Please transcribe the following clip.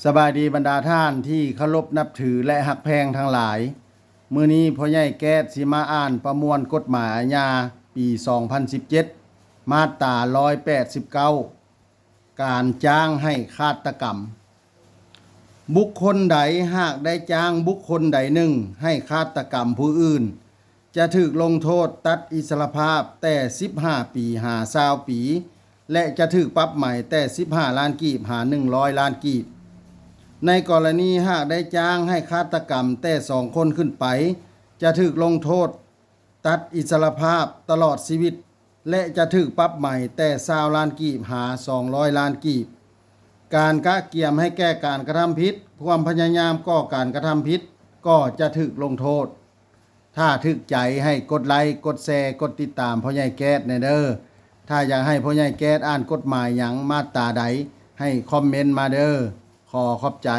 ສະບາຍດີບັນດາທ່ານທີ່ເຄົາລົບນັບຖື ແລະ ຮັກແພງທັງຫຼາຍ. ມື້ນີ້ພໍ່ໃຫຍ່ແກ້ດຊິມາອ່ານປະມວນກົດໝາຍອາຍາປີສອງພັນສິບເຈັດ ມາດຕາຮ້ອຍແປດສິບເກົ້າ ການຈ້າງໃຫ້ຄາດຕະກຳ. ບຸກຄົນໃດຫາກໄດ້ຈ້າງບຸກຄົນໃດໜຶ່ງໃຫ້ຄາດຕະກຳຜູ້ອື່ນ ຈະຖືກລົງໂທດຕັດອິດສະຫຼະພາບແຕ່ສິບຫ້າປີຫາຊາວປີ ແລະ ຈະຖືກປັບໃໝແຕ່ສິບຫ້າລ້ານກີບຫາໜຶ່ງຮ້ອຍລ້ານກີບ. ໃນກໍລະນີຫາກໄດ້ຈ້າງໃຫ້ຄາດຕະກຳແຕ່ສອງຄົນຂຶ້ນໄປ ຈະຖືກລົງໂທດຕັດອິດສະຫຼະພາບຕະຫຼອດຊີວິດ ແລະ ຈະຖືກປັບໃໝແຕ່ຊາວລ້ານກີບຫາສອງຮ້ອຍລ້ານກີບ. ການກະກຽມໃຫ້ແກ່ການກະທຳຜິດ, ຄວາມພະຍາຍາມກໍ່ການກະທຳຜິດ ກໍຈະຖືກລົງໂທດ. ຖ້າຖືກໃຈໃຫ້ກົດໄລ, ກົດແຊ, ກົດຕິດຕາມພໍ່ໃຫຍ່ແກ້ດແດ່ເດີ້. ຖ້າຢາກໃຫ້ພໍ່ໃຫຍ່ແກ້ດອ່ານກົດໝາຍຫຍັງ ມາດຕາໃດ ໃຫ້ຄອມເມັນມາເດີ້. ຂໍຂອບໃຈ.